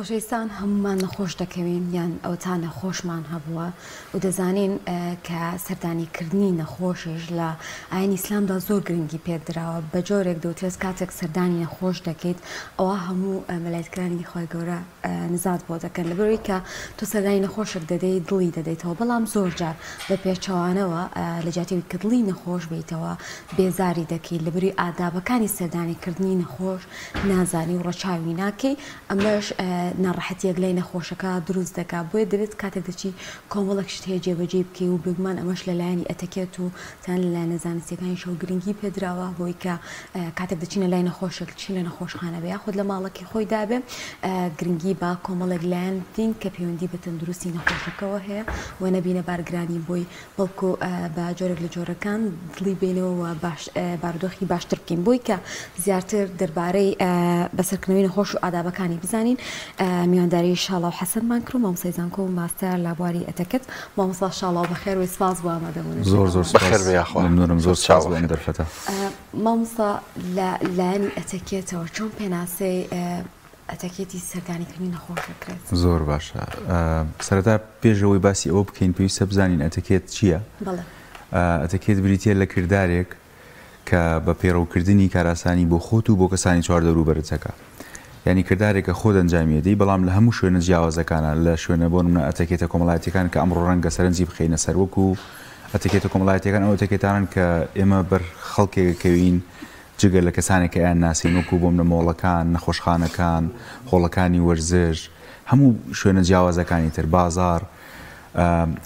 خۆشەویستان هەموومان نەخۆش دەکەوین یان ئەوەتا نەخۆشمان هەبووە و دەزانین کە سەردانی کردنی نەخۆشیش لە ئاینی ئیسلامدا زۆر گرنگی پێدراوە بە جۆرێک دەوترێت کاتێک سەردانی نەخۆش دەکەیت ئەوا هەموو مەلایکانی خوای گەورە نزات بۆ دەکەن لەبەرئەوەی کە تۆ سەردانی نەخۆشێک دەدەیت دڵی دەدەیتەوە بەڵام زۆر جار بە پێچەوانەوە لە جیاتی ئەوەی کە دڵی نەخۆش بیتەوە بێزاری دەکەیت لەبەرئەوەی ئادابەکانی سەردانی کردنی نەخۆش نازانی و ڕەچاوی ناکەی ئەمەش ناڕەحەتیەک لای نەخۆشەکە دروست دەکات بۆیە دەبێت کاتێک دەچی کۆمەڵێک شت هەیە جێبەجێی بکەی و بێگومان ئەمەش لە لایەنی ئەتەکێت و تەنانەت لە لایەنە زانستیەکانیشەوە گرنگی پێدراوە بۆی کە کاتێک دەچینە لای نەخۆشێک چی لە نەخۆشخانە بێ یاخود لە ماڵەکەی خۆیدا بێ گرنگی بە کۆمەڵێک لایەن بدەین کە پەیوەندی بە تەندروستی نەخۆشەکەوە هەیە و نەبینە بارگرانی بۆی بەڵکو بە جۆرێک لە جۆرەکان دڵی بینەوە و باش بارودۆخی باشتر بکەین بۆی کە زیاتر دەربارەی بەسەرکردنەوەی نەخۆش و ئادابەکانی بزانین میوانداری شاڵاو حەسەنمان کرد و مامۆستای زانکۆ و ماستەر لە بواری ئەتەکەت مامۆستا شاڵاو بەخێر بێی سپاس بۆ ئامادەبوونت. زۆر زۆر سپاس بەخێر بێ یاخوا. مەمنونم زۆر سپاس بۆ ئەم دەرفەتە. مامۆستا لە لایەنی ئەتەکێتەوە چۆن پێناسەی ئەتەکێتی سەردانیکردنی نەخۆش دەکرێت؟ زۆر باشە سەرەتا پێش ئەوەی باسی ئەوە بکەین پێویستە بزانین ئەتەکێت چییە؟ بەڵێ. ئەتەکێت بریتییە لە کردارێک کە بە پەیڕەوکردنی کارئاسانی بۆ خۆت و بۆ کەسانی چواردەوروبەرت دەکا. یانی کردارێکە خۆت ئەنجامی ئەدەی بەڵام لە هەموو شوێنە جیاوازەکانا لە شوێنە بۆ نمونە ئەتەکێتە کۆمەڵایەتیەکان کە ئەمڕۆ ڕەنگە سەرنجی بخەینە سەر وەکو ئەتەکێتە کۆمەڵایەتیەکان ئەو ئەتەکێتانەن کە ئێمە بەر خەڵکێک ئەکەوین جگە لە کەسانێک کە ئەیان ناسین وەکو بۆ منە مۆڵەکان نەخۆشخانەکان هۆڵەکانی وەرزش هەموو شوێنە جیاوازەکانی تر بازاڕ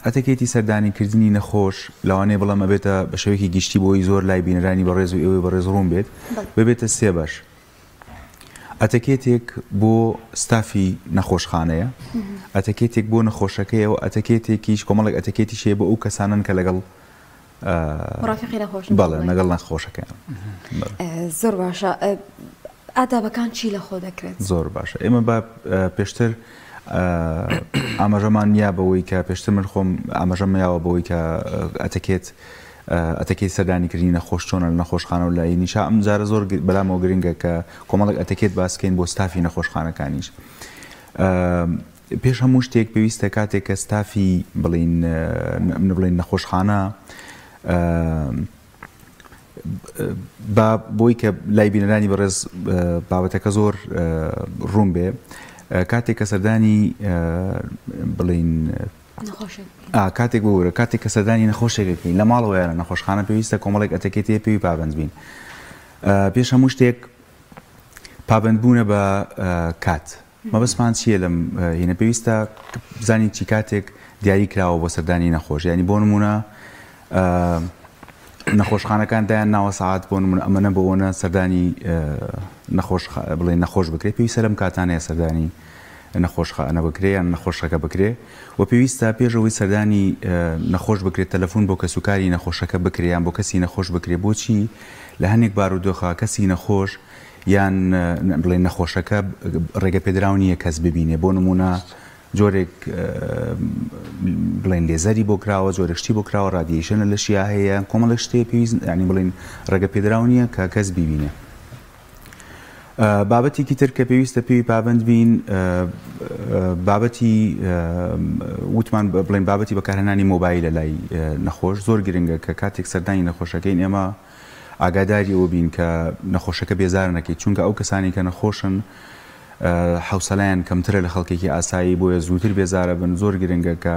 ئەتەکێتی سەردانی کردنی نەخۆش لەوانەیە بڵێم ئەبێتە بە شێوەیەکی گشتی بۆی زۆر لای بینەرانی بەڕێز و ئێوەی بەڕێز ڕوون بێت ببێتە سێ بەش ئەتەکێتێک بۆ ستافی نەخۆشخانەیە ئەتەکێتێک بۆ نەخۆشەکەیە و ئەتەکێتێکیش کۆمەڵێک ئەتەکێتیش هەیە بۆ ئەو کەسانەن کە لەگەڵ مڕافیقی نەخۆشن بەڵێ لەگەڵ نەخۆشەکەیان زۆر باشە ئادابەکان چی لەخۆ دەکرێت؟ زۆر باشە ئێمە با پێشتر ئاماژەمان یا بەوەی کە پێشتر من خۆم ئاماژەم یاوە بەوەی کە ئەتەکێت ئەتەکێت سەردانیکردنی نەخۆش چۆنە لە نەخۆشخانە و لای نیشا ئەم جارە زۆر بەلامەوە گرنگە کە کۆمەڵێک ئەتەکێت باسکەین بۆ ستافی نەخۆشخانەکانیش پێش هەموو شتێک پێویستە کاتێک کە ستافی بڵین بڵین نەخۆشخانە با بۆی کە لای بینەرانی بەڕێز بابەتەکە زۆر ڕوون بێ کاتێک کە سەردانی بڵین کاتێک بورە کاتێک کە سەردانی نەخۆشێک دەکەین لە ماڵەوە یان نەخۆشخانە پێویستە کۆمەڵێک ئەتەکێتێ پێوی پابند بین پێش هەموو شتێک پابندبوونە بە کات مەبەستمان چییە لەم هینە پێویستە بزانین چی کاتێک دیاری کراوە بۆ سەردانی نەخۆش ینی بۆ نمونە نەخۆشخانەکان دایان ناوە سەعات بۆ نمونە ئەمەنە بۆ ئەوەنە سەردانی نەخۆش بڵێن نەخۆش بکرێت پێویستە لەم کاتانەیە سەردانی نەخۆشخانە بکرێ یان نەخۆشەکە بکرێ و پێویستە پێش ئەوەی سەردانی نەخۆش بکرێت تەلەفۆن بۆ کەسوکاری نەخۆشەکە بکرێ یان بۆ کەسی نەخۆش بکرێ بۆچی لە هەنێک بارودۆخە کەسی نەخۆش یان بڵێن نەخۆشەکە ڕێگە پێدراو نییە کەس ببینێ بۆ نمونە جۆرێک بڵێن لێزەری بۆ کراوە جۆرێک شتی بۆ کراوە radiation لە لەشیا هەیە کۆمەڵێک شتێ پێویست ینی بڵێن ڕێگە پێدراو نییە کە کەس بیبینێ. بابەتێکی تر کە پێویستە پێی پابند بین بابەتی وتمان بڵێن بابەتی بەکارهێنانی مۆبایلە لای نەخۆش زۆر گرنگە کە کاتێک سەردانی نەخۆشەکەین ئێمە ئاگاداری ئەوە بین کە نەخۆشەکە بێزار نەکەیت چونکە ئەو کەسانی کە نەخۆشن حەوسەلایان کەمترە لە خەڵکێکی ئاسایی بۆیە زووتر بێزارە بن زۆر گرنگە کە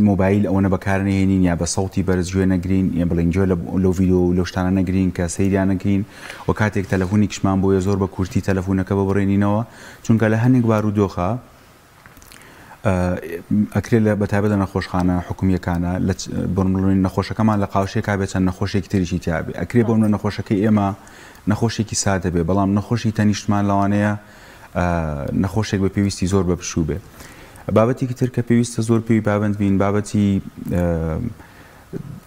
مۆبایل ئەوەنە بەکار نەهێنین یا بە سەوتی بەرز گوێ نەگرین یا بڵێن گوێ لەو ڤیدیۆ و لەو شتانە نەگرین کە سەیریان نەکەین و کاتێک تەلەفۆنێکیشمان بۆیە زۆر بە کورتی تەلەفۆنەکە ببڕێنینەوە چونکە لە هەنێک بارودۆخە ئەکرێ لە بەتایبەت لە نەخۆشخانە حکومییەکانە لە بۆ نموونە نەخۆشەکەمان لە قاوشێکا بێت چەند نەخۆشێکی تریشی تیا بێ ئەکرێ بۆ نموونە نەخۆشەکەی ئێمە نەخۆشێکی سادە بێ بەڵام نەخۆشی تەنیشتمان لەوانەیە نەخۆشێک بە پێویستی زۆر بە پشوو بێ بابەتێکی تر کە پێویستە زۆر پێی پابند بین بابەتی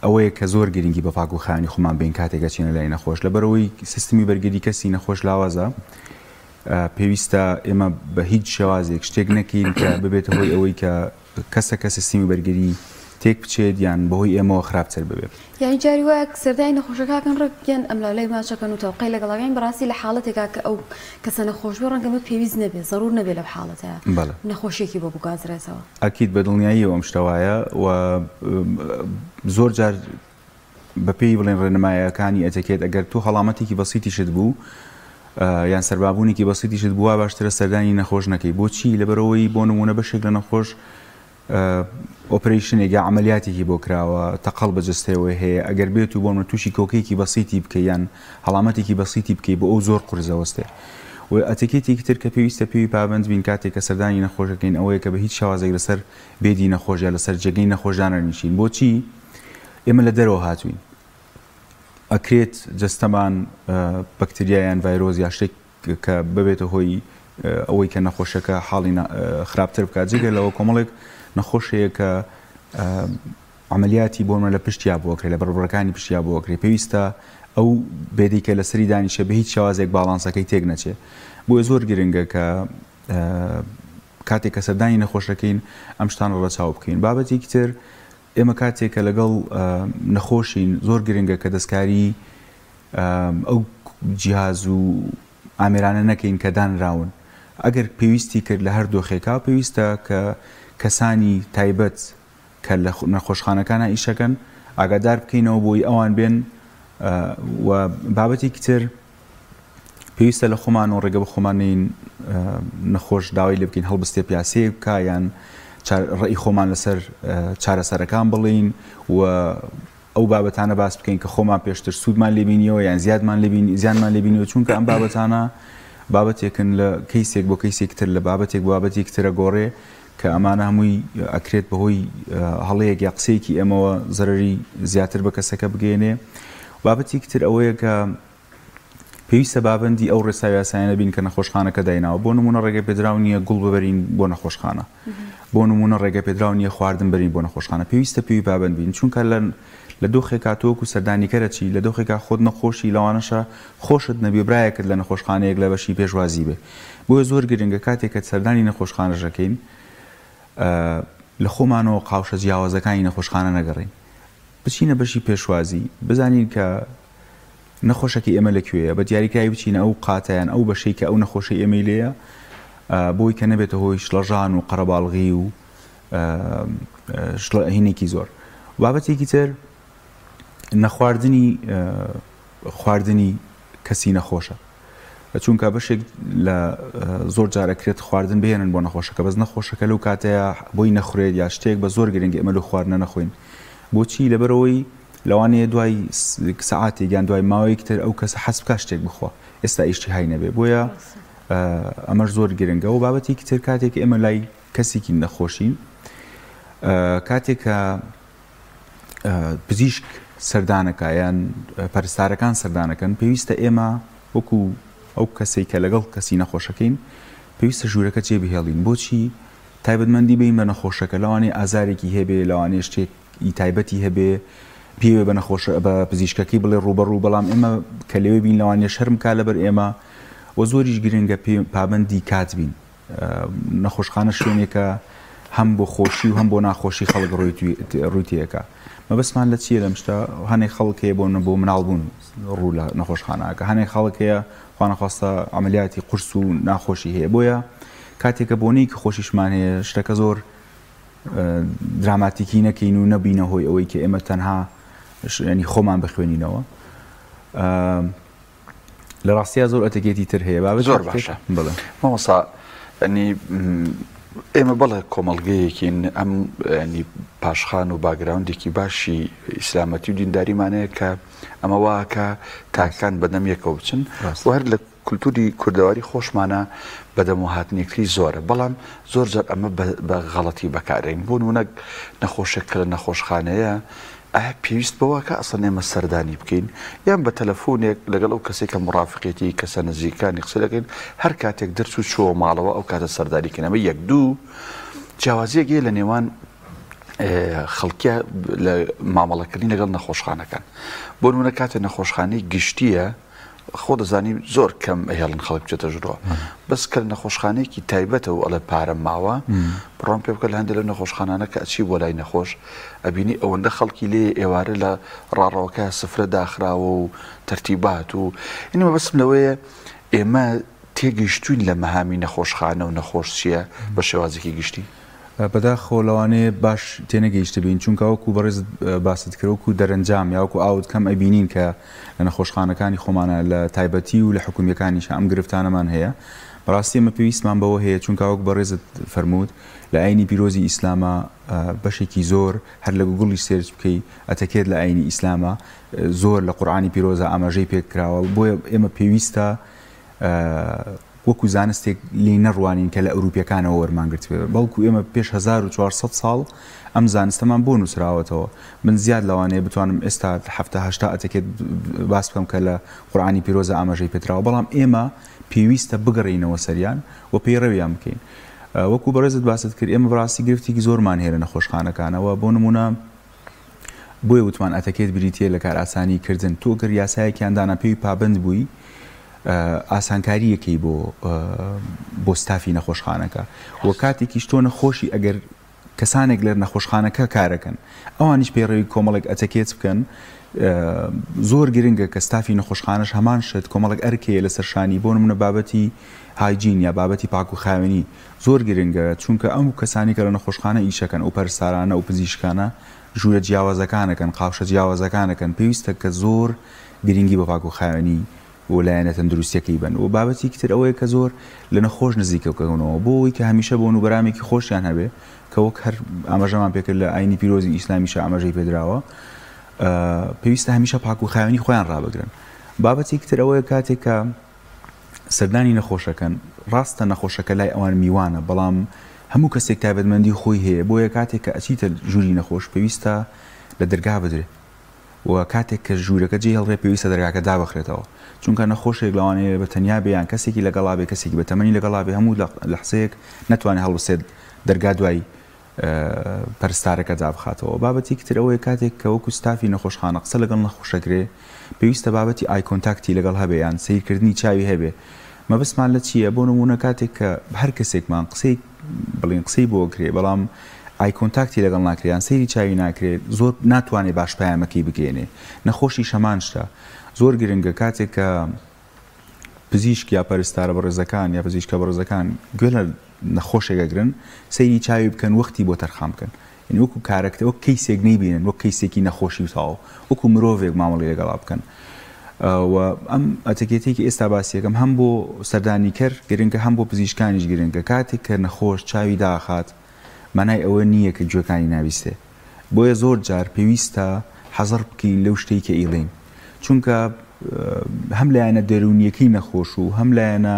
ئەوەیە کە زۆر گرنگی بە پاک و خانی خۆمان بین کاتێک ئەچینە لای نەخۆش لەبەرەوەی سیستمی بەرگری کەسی نەخۆش لاوازە پێویستە ئێمە بە هیچ شێوازێک شتێک نەکەین کە ببێتە هۆی ئەوەی کە کەسەکە سیستمی بەرگری. تێک بچێت یان بەهۆی ئێمەوە خراپتر ببێت. یانی جاری وایە سەردانی نەخۆشەکە ئەکەن ڕێک یان ئەملاولای ماچەکەن و تەوقەی لەگەڵ ئەکەن بەڕاستی لە حاڵەتێکا کە ئەو کەسە نەخۆش بێ ڕەنگە ئەمە پێویست نەبێ زەرور نەبێ لەو حاڵەتەیا بەڵێ. نەخۆشیەکی بۆ بگوازرێتەوە. ئەکید بە دڵنیاییەوە ئەم شتە وایە و زۆر جار بەپێی بڵێن ڕێنمایەکانی ئەتەکێت ئەگەر تۆ هەڵامەتێکی بەسیتیشت بوو یان سەربابوونێکی بەسیتیشت بوو وا باشترە سەردانی نەخۆش نەکەی بۆچی لەبەرئەوەی بۆ نموونە بەشێک لە نەخۆش ئۆپرەیشنێک یا عەمەلیاتێکی بۆ کراوە تەقەڵ بە جەستەیەوە هەیە ئەگەر بێت و بۆ نموونە تووشی کۆکەیەکی بەسیتی بکەی یان هەڵامەتێکی بەسیتی بکەی بۆ ئەو زۆر قورس دەوەستێ و ئەتەکێتێکی تر کە پێویستە پێوی پابەند بین کاتێک کە سەردانی نەخۆش دەکەین ئەوەیە کە بە هیچ شێوازێک لەسەر bed ی نەخۆش یا لەسەر جێگەی نەخۆش دانەنیشین بۆچی ئێمە لە دەرەوە هاتووین ئەکرێت جەستەمان بەکتریا یان ڤایرۆس یا شتێک کە ببێتە هۆی ئەوەی کە نەخۆشەکە حاڵی خراپتر بکات جگە لەوە کۆمەڵێک نەخۆش هەیە کە عملیاتی بۆنمە لە پشتیا بۆکرێ لە بڕبڕەکانی پشتیا بۆکرێ پێویستە ئەو bed ی کە لەسەری دانیشە بە هیچ شێوازێک باڵانسەکەی تێک نەچێ بۆیە زۆر گرنگە کە کاتێک کە سەردانی نەخۆشەکەین ئەم شتانە ڕەچاو بکەین بابەتێکی تر ئێمە کاتێک کە لەگەڵ نەخۆشین زۆر گرنگە کە دەستکاری ئەو جیهاز و ئامێرانە نەکەین کە دانراون ئەگەر پێویستی کرد لە هەر دۆخێکا پێویستە کە کەسانی تایبەت کە لە نەخۆشخانەکانە ئیشەکەن ئاگادار بکەینەوە بۆی ئەوان بێن و بابەتێکی تر پێویستە لە خۆمان و ڕێگە بە خۆمان نین نەخۆش داوای لێ بکەین هەڵبستێ پیاسەیەک بکا یان ڕێی خۆمان لەسەر چارەسەرەکان بڵین و ئەو بابەتانە باس بکەین کە خۆمان پێشتر سوودمان لێبینیەوە یان زیادمان لێبین زیانمان لێبینیەوە چونکە ئەم بابەتانە بابەتێکن لە کەیسێک بۆ کەیسێک تر لە بابەتێک بۆ بابەتێک ترە گۆڕێ کە ئەمانە هەمووی ئەکرێت بەهۆی هەڵەیەک یا قسەیەکی ئێمەوە زەرەری زیاتر بە کەسەکە بگەێنێ بابەتێکی تر ئەوەیە کە پێویستە بابەندی ئەو ڕێسا و یاسایانە بین کە نەخۆشخانەکە دایناوە. بۆ نموونە ڕێگەپێدراو نییە گوڵ ببەرین بۆ نەخۆشخانە. بۆ نموونە ڕێگەپێدراو نییە خواردن بەرین بۆ نەخۆشخانە. پێویستە پێوی پابەند بین. چونکە لە لە دۆخێکا تۆ وەکوو سەردانیکەر ئەچی، لە دۆخێکا خۆت نەخۆشی، لەوانەشە خۆشت نەبی و برایەکت لە نەخۆشخانەیەک لە بەشی پێشوازی بێ. بۆیە زۆر گرنگە کاتێک کە سەردانی نەخۆشخانەش ئەکەین، لە خۆمانەوە قاوشە جیاوازەکانی نەخۆشخانە نەگەڕێین. بچینە بەشی پێشوازی، بزانین کە نەخۆشەکەی ئێمە لە کوێیە، بە دیاریکراوی بچینە ئەو قاتە یان ئەو بەشەی کە ئەو نەخۆشەی ئێمەی لێیە، بۆی کە نەبێتە هۆی شڵەژان و قەرەباڵغی و هینێکی زۆر. بابەتێکی تر نەخواردنی خواردنی کەسی نەخۆشە. چونکە بەشێک لە زۆر جار ئەکرێت خواردن بهێنن بۆ نەخۆشەکە بەس نەخۆشەکە لەو کاتەیە بۆی نەخورێت یا شتێک بە زۆر گرنگ ئێمە لەو خواردنە نەخۆین بۆچی لەبەرەوەی لەوانەیە دوای سەعاتێک یان دوای ماوەیەکی تر ئەو کەسە حەز بکات شتێک بخوا ئێستا ئیشتیهای نەبێ بۆیە ئەمەش زۆر گرنگە و بابەتێکی تر کاتێک ئێمە لای کەسێکی نەخۆشین کاتێک کە پزیشک سەردانەکە یان پەرستارەکان سەردانەکەن پێویستە ئێمە وەکو ئەو کەسێک کە لەگەڵ کەسی نەخۆشەکەین پێویستە ژوورەکە جێ بهێڵین بۆچی تایبەتمەندی بین بە نەخۆشەکە لەوانەیە ئازارێکی هەبێ لەوانەیە شتێک ی تایبەتی هەبێ بیەوێ بە نەخۆش بە پزیشکەکەی بڵێ ڕووبەڕوو بەڵام ئێمە کە لەوێ بین لەوانەیە شەرم کا لەبەر ئێمە و زۆریش گرنگە پێ پابەندی کات بین نەخۆشخانە شوێنێکە هەم بۆ خۆشی و هەم بۆ ناخۆشی خەڵک ڕووی تێکا مەبەستمان لە چییە لەم شتە هەنێک خەڵک هەیە بۆ بۆ مناڵ بوون ڕوو لە نەخۆشخانەکە هەنێک خەڵک هەیە خوانەخواستە عملیاتی قورس و ناخۆشی هەیە بۆیە کاتێکە بۆنەیەکی خۆشیشمان هەیە شتەکە زۆر دراماتیکی نەکەین و نەبینە هۆی ئەوەی کە ئێمە تەنها ینی خۆمان بخوێنینەوە لە ڕاستیا زۆر ئەتەکێتی تر هەیە بابەت زۆر باشە بڵێ مامۆسا ینی ئێمە بەڵێ کۆمەڵگەیەکین ئەم ینی پاشخان و background ێکی باشی ئیسلامەتی و دینداریمانەیە کە ئەمە واکە تاکان بەدەم یەکەوە بچن و هەر لە کولتوری کوردەواری خۆشمانە بەدەمەوە هاتنی یەکتری زۆرە بەڵام زۆر جار ئەمە بە غەڵەتی بەکارێن بۆ نمونە نەخۆشێک کە لە نەخۆشخانەیە ئایا پێویست بەوە کە ئەسڵەن ئێمە سەردانی بکەین یان بە تەلەفۆنێک لەگەڵ ئەو کەسێک کە مڕافقێتی کەسە نزیکانی قسە دەکەین هەر کاتێک دەرچوو چووە ماڵەوە ئەو کاتە سەردانی کەین ئەمە یەک دوو جیاوازیەک هەیە لە نێوان خەڵکیە لە مامەڵەکردنی لەگەڵ نەخۆشخانەکان بۆ نمونە کاتێ نەخۆشخانەی گشتیە. خۆ دەزانی زۆر کەم ئەهێڵن خەڵک بچێتە ژورەوە بەس کە لە نەخۆشخانەیەکی تایبەتە و ئەڵێ پارەم ماوە بڕوام پێ بکە لە هەندێک لەو نەخۆشخانانە کە ئەچی بۆ لای نەخۆش ئەبینی ئەوەندە خەڵکی لێ ئێوارە لە ڕاڕەوەکە سفرە داخراوە و تەرتیبات و یعنی مەبەستم لەوەیە ئێمە تێگەیشتوین لە مەهامی نەخۆشخانە و نەخۆش چییە بە شێوازێکی گشتی؟ بەداخەوە لەوانەیە باش تێنەگەیشتبین چونکە وەکو بەڕێزت باست کرد وەکو دەرەنجام یا وەکو ئاوت کەم ئەبینین کە لە نەخۆشخانەکانی خۆمانە لە تایبەتی و لە حکومیەکانیش ئەم گرفتانەمان هەیە بەڕاستی ئێمە پێویستمان بەوە هەیە چونکە وەک بەڕێزت فەرمووت لە ئاینی پیرۆزی ئیسلامە بەشێکی زۆر هەر لە گوگڵیش search بکەی ئەتەکێت لە ئاینی ئیسلامە زۆر لە قورئانی پیرۆزە ئاماژەی پێکراوە بۆیە ئێمە پێویستە وەکو زانستێک لێی نەڕوانین کە لە ئەوروپیەکانەوە وەرمان گرتبێ بەڵکو ئێمە پێش 1400 ساڵ ئەم زانستەمان بۆ نووسراوەتەوە من زیاد لەوانەیە بتوانم ئێستا حەفتا هەشتا ئەتەکێت باس بکەم کە لە قورئانی پیرۆزە ئاماژەی پێدراوە بەڵام ئێمە پێویستە بگەڕێینەوە سەریان و پەیڕەویان بکەین وەکو بەڕێزت باست کرد ئێمە بەڕاستی گرفتێکی زۆرمان هەیە لە نەخۆشخانەکانەوە بۆ نمونە بۆیە وتمان ئەتەکێت بریتییە لە کارئاسانی کردن، تۆ گەر یاسایەکیان دانا پێی پابەند بووی ئاسانکارییەکەی بۆ بۆ ستافی نەخۆشخانەکە و کاتێکیش تۆ نەخۆشی ئەگەر کەسانێک لە نەخۆشخانەکە کارەکەن ئەوانیش پەیڕەوی کۆمەڵێک ئەتەکێت بکەن زۆر گرنگە کە ستافی نەخۆشخانەش هەمان شت کۆمەڵێک ئەرک هەیە لەسەر شانی بۆ نمونە بابەتی hygiene یا بابەتی پاک و خاوێنی زۆر گرنگە چونکە ئەم کەسانی کە لە نەخۆشخانە ئیشەکەن ئەو پەرستارانە ئەو پزیشکانە ژوورە جیاوازەکانەکەن قاوشە جیاوازەکانەکەن پێویستە کە زۆر گرنگی بە پاک و خاوێنی و لایەنە تەندروستیەکەی بەن و بابەتێکی تر ئەوەیە کە زۆر لە نەخۆش نزیکەکەونەوە بۆ ئەوەی کە هەمیشە بۆن و بەرامێکی خۆشیان هەبێ کە وەک هەر ئاماژەمان پێکرد لە ئاینی پیرۆزی ئیسلامیشا ئاماژەی پێدراوە پێویستە هەمیشە پاک و خاوێنی خۆیان ڕابگرن بابەتێکی تر ئەوەیە کاتێک کە سەردانی نەخۆشەکەن، ڕاستە نەخۆشەکە لای ئەوان میوانە، بەڵام هەموو کەسێک تایبەتمەندی خۆی هەیە، بۆیە کاتێک کە ئەچیتە ژووری نەخۆش پێویستە لە دەرگا بدرێ و کاتێک کە ژوورەکە جێ هێڵرێ پێویستە دەرگاکە دابخرێتەوە، چونکە نەخۆشێک لەوانەیە بە تەنیا بێ یان کەسێکی لەگەڵا بێ، کەسێکی بە تەمەنی لەگەڵا بێ هەموو لەحزەیەک نەتوانێ هەڵبسێت دەرگا دوای پەرستارەکە دابخاتەوە. بابەتێکی تر ئەوەیە کاتێک کە وەکو ستافی نەخۆشخانە قسە لەگەڵ نەخۆش ئەکرێ پێویستە بابەتی eye contact ی لەگەڵ هەبێ یان سەیرکردنی چاوی هەبێ مەبەستمان لە چییە بۆ نموونە کاتێک کە هەر کەسێکمان قسەی بڵین قسەی بۆ ئەکرێ بەڵام eye contact ی لەگەڵ ناکرێ یان سەیری چاوی ناکرێ زۆر ناتوانێ باش پەیامەکەی بگەیەنێ نەخۆشیش هەمان شتە زۆر گرنگە کاتێک کە پزیشک یا پەرستارە بەڕێزەکان یا پزیشکە بەڕێزەکان گوێ لە نەخۆشێک ئەگرن سەیری چاوی بکەن وەختی بۆ تەرخان بکەن یعنی وەکو کارەکتە وەک کەیسێک نەیبینن وەک کەیسێکی نەخۆشی و تەواو وەکو مرۆڤێک مامەڵی لەگەڵا بکەن و ئەم ئەتەکێتێکی ئێستا باسیەکەم هەم بۆ سەردانیکەر گرنگە هەم بۆ پزیشکانیش گرنگە کاتێک کە نەخۆش چاوی داخات مانای ئەوە نییە کە گوێکانی نابیستێ بۆیە زۆر جار پێویستە حەزەر بکەین لەو شتەی کە ئیڵێین چونکە هەم لایەنە دەروونیەکەی نەخۆش و هەم لایەنە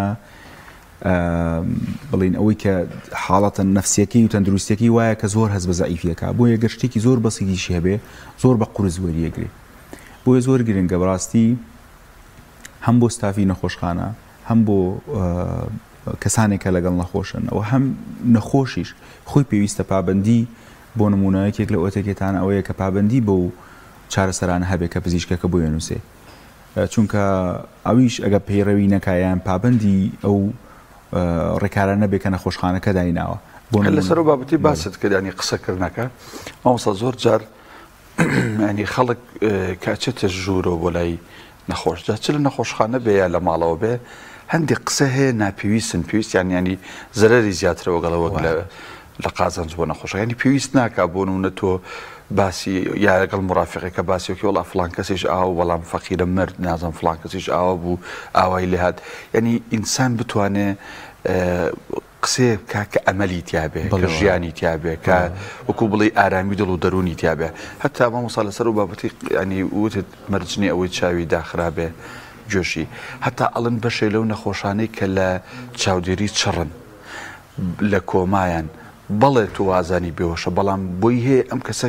بڵین ئەوەی کە حاڵەتە نەفسیەکەی و تەندروستیەکەی وایە کە زۆر هەست بە زەعیفیەکە بۆیە گەر شتێکی زۆر بەسیتیشی هەبێ زۆر بە قورس وەریەگرێ بۆیە زۆر گرنگە بەڕاستی هەم بۆ ستافی نەخۆشخانە هەم بۆ کەسانێک کە لەگەڵ نەخۆشن و هەم نەخۆشیش خۆی پێویستە پابەندی بۆ نموونە یەکێک لەو ئەتەکێتانە ئەوەیە کە پابەندی بەو چارەسەرانە هەبێ کە پزیشکەکە بۆی ئەنووسێ چونکە ئەویش ئەگە پەیڕەوی نەکا یان پابەندی ئەو ڕێکارانە نەبێ کە نەخۆشخانەکە دایناوە بۆ هەر لەسەر ئەو بابەتەی باست کرد یانی قسەکردنەکە مامۆستا زۆر جار ینی خەڵک کە ئەچێتە ژوورەوە بۆ لای نەخۆش جا چ لە نەخۆشخانە بێ یا لە ماڵەوە بێ هەندێک قسە هەیە ناپێویستن پێویستیان ینی زەرەری زیاترە وەگەڵە وەک لە لە قازانج بۆ نەخۆشەکە ینی پێویست ناکا بۆ نمونە تۆ باسی یا لەگەڵ مرافقێکە باسیەکی وڵا فلان کەسیش ئاو بەڵام فەقیرە مرد نازم فلان کەسیش ئاوا بوو ئاوای لێهات ینی ئینسان بتوانێ قسەیەک بکا کە ئەمەلی تیا بێ، کە ژیانی تیا بێ، کە وەکوو بڵێی ئارامی دڵ و دەروونی تیا بێ. هەتا مامۆستا لەسەر ئەو بابەتەی یانی وتت مەرج نییە ئەوەی چاوی داخرابێ گوێشی. هەتا ئەڵێن بەشێ لەو نەخۆشانەی کە لە چاودێری چڕن، لە کۆمایان، بەڵێ تۆ وازانی بێهۆشە بەڵام بۆی هەیە ئەم کەسە.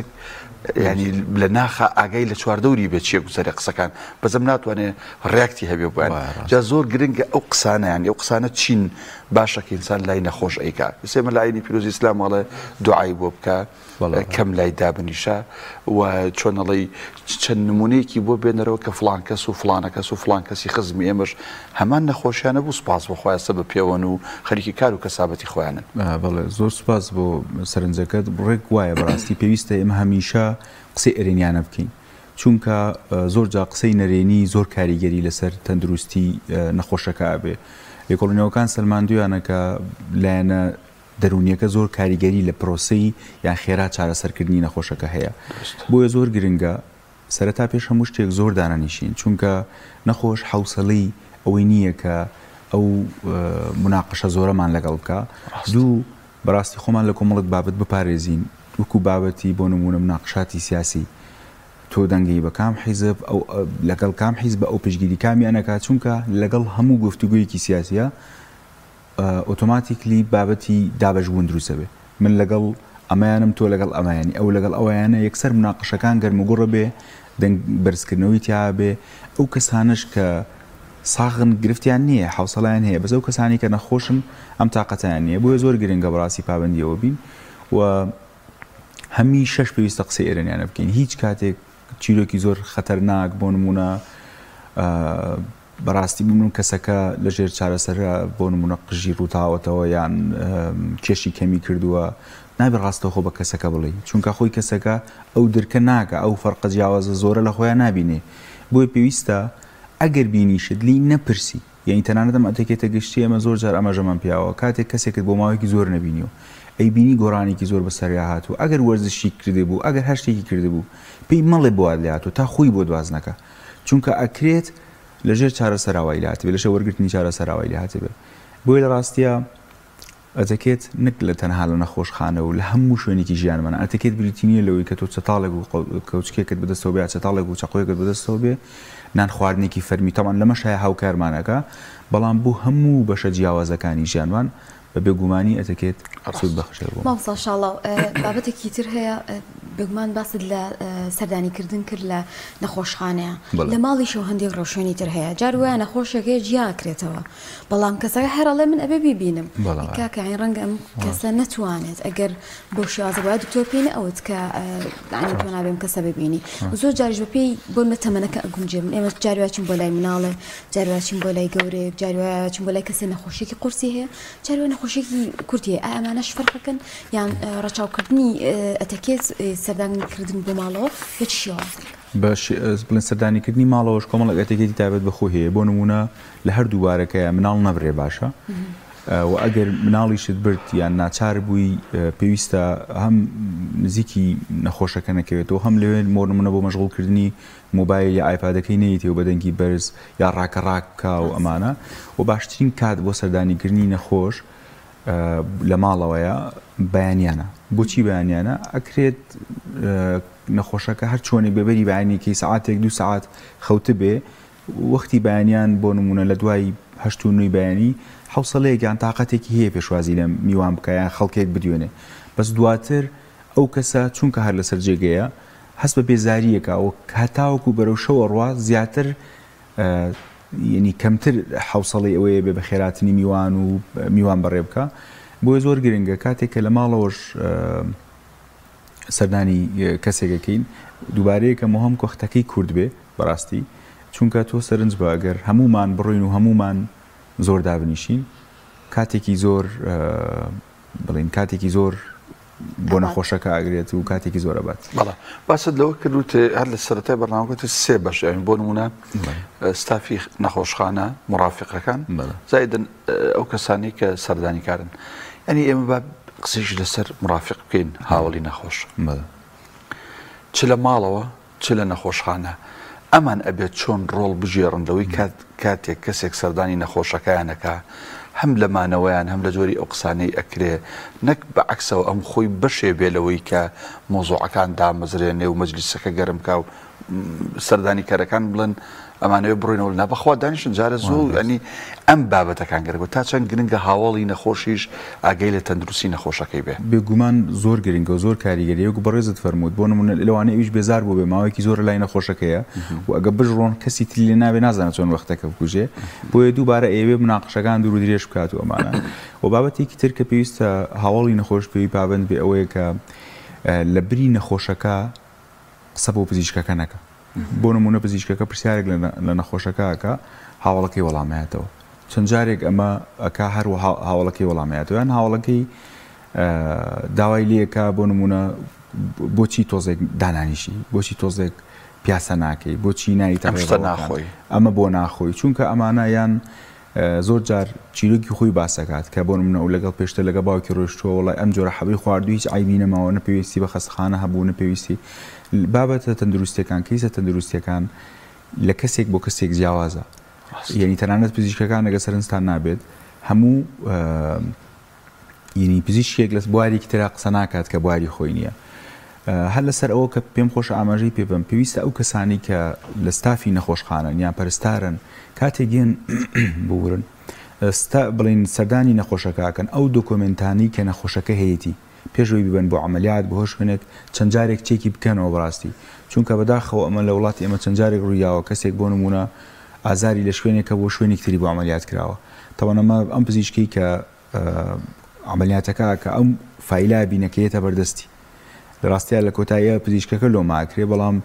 یانی لە ناخا ئاگای لە چواردەوری بێ چیە گوزەرێ قسەکان بەزم ناتوانێ react ی هەبێ بۆیان جا زۆر گرنگە ئەو قسانە یانی ئەو قسانە چین باشە کە ئینسان لای نەخۆش ئەیکا ئێستا لە ئاینی پیرۆزی ئیسلام ئەڵێ دوعای بۆ بکە کەم لای دابنیشە و چۆن ئەڵێی چەند نمونەیەکی بۆ بێنەرەوە کە فڵان کەس و فڵانە کەس و فڵان کەسی خزمی ئێمەش هەمان نەخۆشیانە بوو سوپاس بۆ خوا ئێستا بە پێوەن و خەریکی کار و کەسابەتی خۆیانن. بەڵێ زۆر سوپاس بۆ سەرنجەکەت، ڕێک وایە بەڕاستی پێویستە ئێمە هەمیشە قسەی ئەرێنیانە بکەین چونکە زۆر جار قسەی نەرێنی زۆر کاریگەری لەسەر تەندروستی نەخۆشەکە ئەبێ لێکۆڵینەوەکان سەلماندویانە کە لایەنە دەروونیەکە زۆر کاریگەری لە پرۆسەی یان خێرا چارەسەرکردنی نەخۆشەکە هەیە بۆیە زۆر گرنگە سەرەتا پێش هەموو شتێک زۆر دانەنیشین چونکە نەخۆش حەوسەلەی ئەوەی نییە کە ئەو مناقشە زۆرەمان لەگەڵ بکا دوو بەڕاستی خۆمان لە کۆمەڵک بابەت بپارێزین وەکو بابەتی بۆ نمونە مناقشاتی سیاسی تۆ دەنگی بە کام حیزب ئەو لەگەڵ کام حیزب ئەو پشتگیری کامیان ئەکات چونکە لەگەڵ هەموو گفتوگۆیەکی سیاسیە ئۆتۆماتیکلی بابەتی دابەشبوون دروست ئەبێ من لەگەڵ ئەمەیانم تۆ لەگەڵ ئەمەیانی ئەو لەگەڵ ئەویانە یەکسەر مناقەشەکان گەرموگوڕە بێ دەنگ بەرزکردنەوەی تیا بێ ئەو کەسانەش کە ساغن گرفتیان نییە حوسەڵیان هەیە بەس ئەو کەسانی کە نەخۆشن ئەم تاقەتیان نییە بۆیە زۆر گرنگە بەڕاستی پابەندیەوە بین و هەمیشەش پێویستە قسەی ئەرێنیانە بکەین هیچ کاتێک چیرۆکی زۆر خەتەرناک بۆ نمونە بەڕاستی بمن کەسەکە لە ژێر چارەسەرە بۆ نمونە قژی ڕووتاوەتەوە یان کێشی کەمی کردووە نابێ ڕاستەوخۆ بە کەسەکە بڵێی چونکە خۆی کەسەکە ئەو درکە ناکە ئەو فەرقە جیاوازە زۆرە لە خۆیان نابینێ بۆیە پێویستە ئەگەر بینیشت لێی نەپرسی یانی تەنانەت ئەم ئەتەکێتە گشتیە ئێمە زۆر جار ئاماژەمان پیاوە کاتێک کەسێکت بۆ ماوەیەکی زۆر نەبینیوە ئەیبینی گۆڕانێکی زۆر بەسەریا هاتووە ئەگەر وەرزشی کردبوو ئەگەر هەر شتێکی کردبوو پێی مەڵێ بۆ وات لێ هاتووە تا خۆی بۆت باس نەکا چونکە ئەکرێت لەژێر چارەسەرا وای لێ هاتبێ لەژێر وەرگرتنی چارەسەرا وای لێ هاتبێ بۆیە لە ڕاستیا ئەتەکێت نەک لە تەنها لە نەخۆشخانە و لە هەموو شوێنێکی ژیانمان ئەتەکێت بریتی نییە لەوەی کە تۆ چەتاڵێک و کەوچکێکت بەدەستەوە بێ چەتاڵێک و چەقۆیەکت بەدەستەوە بێ نان خواردنێکی فەرمی تەبعەن لەمەش هەیە هاوکارمانەکە بەڵام بۆ هەموو بەشە جیاوازەکانی ژیانمان بە بێگومانی ئەتەکێت سوود بەخشێ بۆ. مامۆستا شاڵاو بابەتێکی تر هەیە بێگومان باست لە سەردانی کردن کرد لە نەخۆشخانەیە لە ماڵیشەوە هەندێک ڕێوشوێنی تر هەیە جار وایە نەخۆشێک هەیە جیا ئەکرێتەوە بەڵام کەسەکە هەر ئەڵێ من ئەبێ بیبینم کاکە یانی ڕەنگە ئەم کەسە نەتوانێت ئەگەر بەو شێوازە بوایە دکتۆر پێی نەئەوت کە یانی تۆ نابێ ئەم کەسە ببینی زۆر جاریش بەپێی بۆ نمونە تەمەنەکە ئەگونجێ من ئێمە جاری وایە چین بۆ لای مناڵێ جاری وایە چین بۆ لای گەورەیەک جاری وایە چین بۆ لای کەسێ نەخۆشیەکی قورسی هەیە جاری وایە نەخۆشیەکی کورتی هەیە ئایا ئەمانەش فەرقەکەن یان ڕەچاوکردنی ئەتەکێت سەردانکردن بۆ ماڵەوە بە چ شێوازێک؟ بە بڵێن سەردانیکردنی ماڵەوەش کۆمەڵێک ئەتەکێتی تایبەت بە خۆی هەیە بۆ نموونە لە هەردوو بارەکەیە مناڵ نەبرێ باشە و ئەگەر مناڵیشت برد یان ناچار بووی پێویستە هەم نزیکی نەخۆشەکە نەکەوێتەوە هەم لەوێ بۆ نمونە بۆ مەشغوڵکردنی مۆبایل یا ئایپادەکەی نەیەتێ و بە دەنگی بەرز یا ڕاکە ڕاک بکا و ئەمانە و باشترین کات بۆ سەردانیکردنی نەخۆش لە ماڵەوەیە بەیانیانە بۆچی بەیانیانە ئەکرێت نەخۆشەکە هەر چۆنێک بێبەری بەیانێکی سەعاتێک دوو سەعات خەوتبێ وەختی بەیانیان بۆ نموونە لە دوای هەشت و نۆی بەیانی حەوسەلەیەک یان تاقەتێکی هەیە پێشوازی لە میوان بکا یان خەڵکێک بدوێنێ بەس دواتر ئەو کەسە چونکە هەر لەسەر جێگەیە هەست بە بێزارییەکا و هەتاوەکو بەرەو شەو ئەڕوا زیاتر یەنی کەمتر حەوسەڵەی ئەوەیە بێ بەخێراتنی میوان و میوان بەڕێ بکا بۆیە زۆر گرنگە کاتێک کە لە ماڵەوەش سەردانی کەسێک ئەکەین دووبارەیەکەمەوە هەم کۆختەکەی کورت بێ بەڕاستی چونکە تۆ سەرنج بە ئەگەر هەموومان بڕۆین و هەموومان زۆر دابنیشین کاتێکی زۆر بڵین کاتێکی زۆر بۆ نەخۆشەکە ئەگرێت و کاتێکی زۆر ئەبات. بەڵێ باست لەوە کرد وت هەر لە سەرەتای بەرنامەکەت سێ بەش یانی بۆ نمونە ستافی نەخۆشخانە مڕافقەکان زایدن ئەو کەسانەی کە سەردانیکارن یانی ئێمە با قسەیش لەسەر مڕافق بکەین هاوڵی نەخۆش چ لە ماڵەوە چ لە نەخۆشخانە ئەمان ئەبێت چۆن ڕۆڵ بگێڕن لەوەی کات کاتێک کەسێک سەردانی نەخۆشەکەیان ئەکا هەم لە مانەوەیان هەم لە جۆری ئەو قسانەی ئەکرێ نەک بە عەکسەوە ئەم خۆی بەشێ بێ لەوەی کە مەوزوعەکان دامەزرێنێ و مەجلیسەکە گەرم کا و سەردانیکەرەکان بڵێن ئەمانەوێ بڕۆینەوە نا بەخوا دانیشن جارە زوو ینی ئەم بابەتەکان گرنگە تا چەند گرنگە هاوەڵی نەخۆشیش ئاگای لە تەندروستی نەخۆشەکەی بێ. بێگومان زۆر گرنگە و زۆر کاریگەریە وەکو بەڕێزت فەرمووت بۆ نمونە لەوانەیە ئەویش بێزار بووبێ ماوەیەکی زۆرە لای نەخۆشەکەیە و ئەگە بشڕۆن کەسی تری لێ نابێ نازانێت چۆن وەختەکە بکوژێ بۆیە دووبارە ئەیەوێ مناقشەکان دوور و درێژ بکات و ئەمانە و بابەتێکی تر کە پێویستە هاوەڵی نەخۆش پێی پابەند بێ ئەوەیە کە لە بری نەخۆشەکە قسە بۆ پزیشکەکە نەکا. بۆ نموونە پزیشکەکە پرسیارێک لە نەخۆشەکە ئەکا، هاوەڵەکەی وەڵام ئەیاتەوە. چەند جارێک ئەمە ئەکا هەر هاوەڵەکەی وەڵام ئەیاتەوە. یان هاوەڵەکەی داوای لێ ئەکا بۆ نموونە بۆچی تۆزێک دانانیشی، بۆچی تۆزێک پیاسە ناکەی، بۆچی نایتە ڕێڕەوەکان، ئەمە بۆ ناخۆی. چونکە ئەمانە یان زۆر جار چیرۆکی خۆی باس ئەکات کە بۆ نمونە ئەو لەگەڵ پێشتر لەگەڵ باوکی ڕۆیشتووە وەڵای ئەم جۆرە حەبەی خواردوو هیچ عەیبی نەماوە نە پێویستی بە خەستەخانە هەبوو نە پێویستی بابەتە تەندروستیەکان کەیسە تەندروستیەکان لە کەسێک بۆ کەسێک جیاوازە یعنی تەنانەت پزیشکەکان ئەگەر سەرنجتان نابێت هەموو یعنی پزیشکێک لە بوارێکی ترا قسە ناکات کە بواری خۆی نییە. هەر لەسەر ئەوە کە پێم خۆشە ئاماژەی پێ بەم پێویستە ئەو کەسانی کە لە ستافی نەخۆشخانەن یان پەرستارن کاتێک دێن ببورن ستا بڵین سەردانی نەخۆشەکەکەن ئەو دۆکۆمێنتانی کە نەخۆشەکە هەیەی پێشەوەی ببەن بۆ عملیات بۆ هەر شوێنێک چەند جارێک چێکی بکەنەوە بەڕاستی چونکە بەداخەوە ئەمە لە وڵاتی ئێمە چەند جارێک ڕوویاوە کەسێک بۆ نمونە ئازاری لە شوێنێکە بۆ شوێنێک تری بۆ عملیات کراوە تەوان ئەمە ئەم پزیشکەی کە عەمەلیاتەکە کە ئەم فایلە بینە کە یەتە بەردەستی لە ڕاستیا لە کۆتاییە پزیشکەکە لۆمە ئەکرێ بەڵام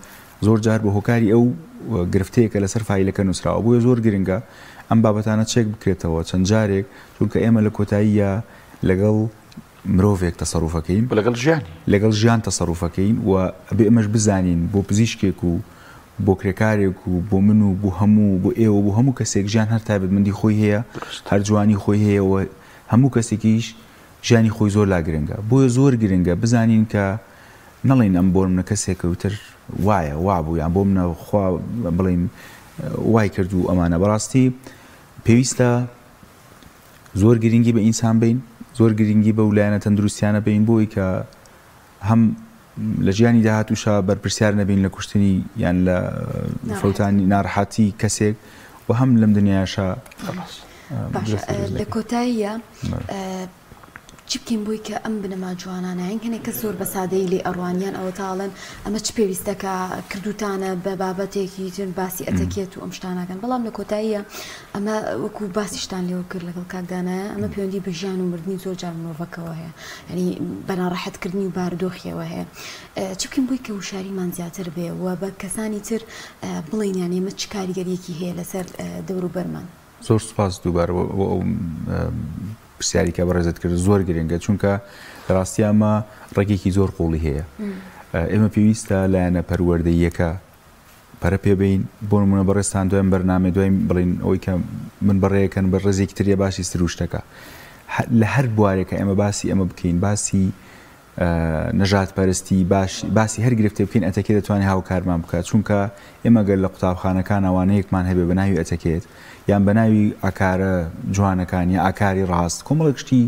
زۆر جار بە هۆکاری ئەو گرفتەیە کە لەسەر فایلەکە نووسراوە بۆیە زۆر گرنگە ئەم بابەتانە چێک بکرێتەوە چەند جارێک چونکە ئێمە لە کۆتاییە لەگەڵ مرۆڤێک تەسەروفەکەین لەگەڵ ژیانی لەگەڵ ژیان تەسەروفەکەین و ئەبێ ئێمەش بزانین بۆ پزیشکێک و بۆ کرێکارێک و بۆ من و بۆ هەموو بۆ ئێوە بۆ هەموو کەسێک ژیان هەر تایبەتمەندی خۆی هەیە هەر جوانی خۆی هەیە و هەموو کەسێکیش ژیانی خۆی زۆر لا گرنگە بۆیە زۆر گرنگە بزانین کە نەڵێین ئەم بۆ منە کەسێکە وتر وایە وابوو یان بۆ منە خوا بڵین وای کرد و ئەمانە بەڕاستی پێویستە زۆر گرنگی بە ئینسان بین زۆر گرنگی بەو لایەنە تەندروستیانە بین بۆی کە هەم لە ژیانی داهاتووشا بەرپرسیار نەبین لە کوشتنی یان لە فەوتانی ناڕەحەتی کەسێک و هەم لەم دنیاشا باشە لە کۆتاییە چی بکەین بۆی کە ئەم بنەما جوانانە یان هەنێک کەس زۆر بە سادەیی لێ ئەڕوان یان ئەوە تاڵێن ئەمە چ پێویستە کە کردوتانە بە بابەتێکی تر باسی ئەتەکێت و ئەم شتانەکەن بەڵام لە کۆتاییە ئەمە وەکو باسیشتان لێوە کرد لەگەڵ کاک دانایە ئەمە پەیوەندی بە ژیان و مردنی زۆر جار مرۆڤەکەوە هەیە یعنی بە ناڕەحەتکردنی و بارودۆخیەوە هەیە چ بکەین بۆی کە وشاریمان زیاتر بێ و بە کەسانی تر بڵێین یان ئێمە چ کاریگەریەکی هەیە لەسەر دەوروبەرمان؟ زۆر سوپاس دووبارە بۆ ئەو پرسیاری کە بەڕێزت کرد زۆر گرنگە چونکە لە ڕاستی ئەمە ڕێگێکی زۆر قوڵی هەیە ئێمە پێویستە لایەنە پەروەردەییەکە پەرە پێ بەین، بۆ نموونە بەڕێزتان دوای ئەم بەرنامەیە دوای بڵێین ئەوەی کە من بەڕێکەن بە ڕێزێکی تریە باسی سروشتەکە لە هەر بوارێکە ئێمە باسی ئەمە بکەین باسی نەژاد پەرستی باش باسی هەر گرفتێ بکەین ئەتەکێ دەتوانێت هاوکارمان بکات چونکە ئێمە گەر لە قوتابخانەکان وانەیەکمان هەبێ بە ناوی ئەتەکێت یان بە ناوی ئاکارە جوانەکان یا ئاکاری ڕاست کۆمەڵێک شتی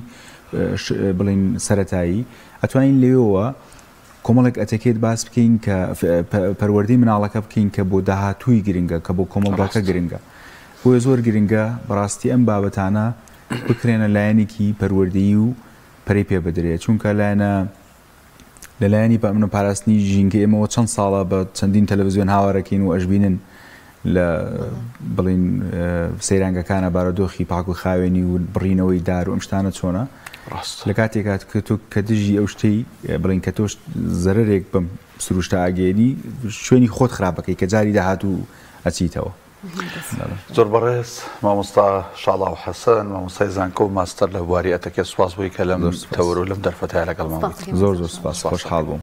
بڵین سەتایی ئەتوانین لەوێوە کۆمەڵێک ئەتەکێت باس بکەین کە پەروەردەی مناڵەکە بکەین کە بۆ داهاتووی گرنگە کە بۆ کۆمەڵگاکە گرنگە بۆیە زۆر گرنگە بەڕاستی ئەم بابەتانە بکرێنە لایەنێکی پەروەردەیی و پەرەی پێ بدرێت چونکە لایەنە لە لایەنی پامنە پاراستنی ژینگە ئێمەوە چەند ساڵە بە چەندین تەلەڤزیۆن هاوارەکەین و ئەشبینن لە بڵین سەیرانگەکانە بارودۆخی پاک و خاوێنی و بڕینەوەی دار و ئەم شتانە چۆنە لە کاتێکا کە تۆ کە دژی ئەو شتەی بڵین کە تۆش زەرەرێک بەم سروشتە ئاگەیەنی شوێنی خۆت خراپەکەی کە جاری داهاتوو ئەچیتەوە. زۆر بەڕێز مامۆستا شاڵاو حەسەن مامۆستای زانکۆ و ماستەر لە بواری ئەتەکێت سوپاس بۆی کە لەم تەوەر و لەم دەرفەتەیا لەگەڵمان بوویت. زۆر زۆر سوپاس خۆشحاڵ بووم.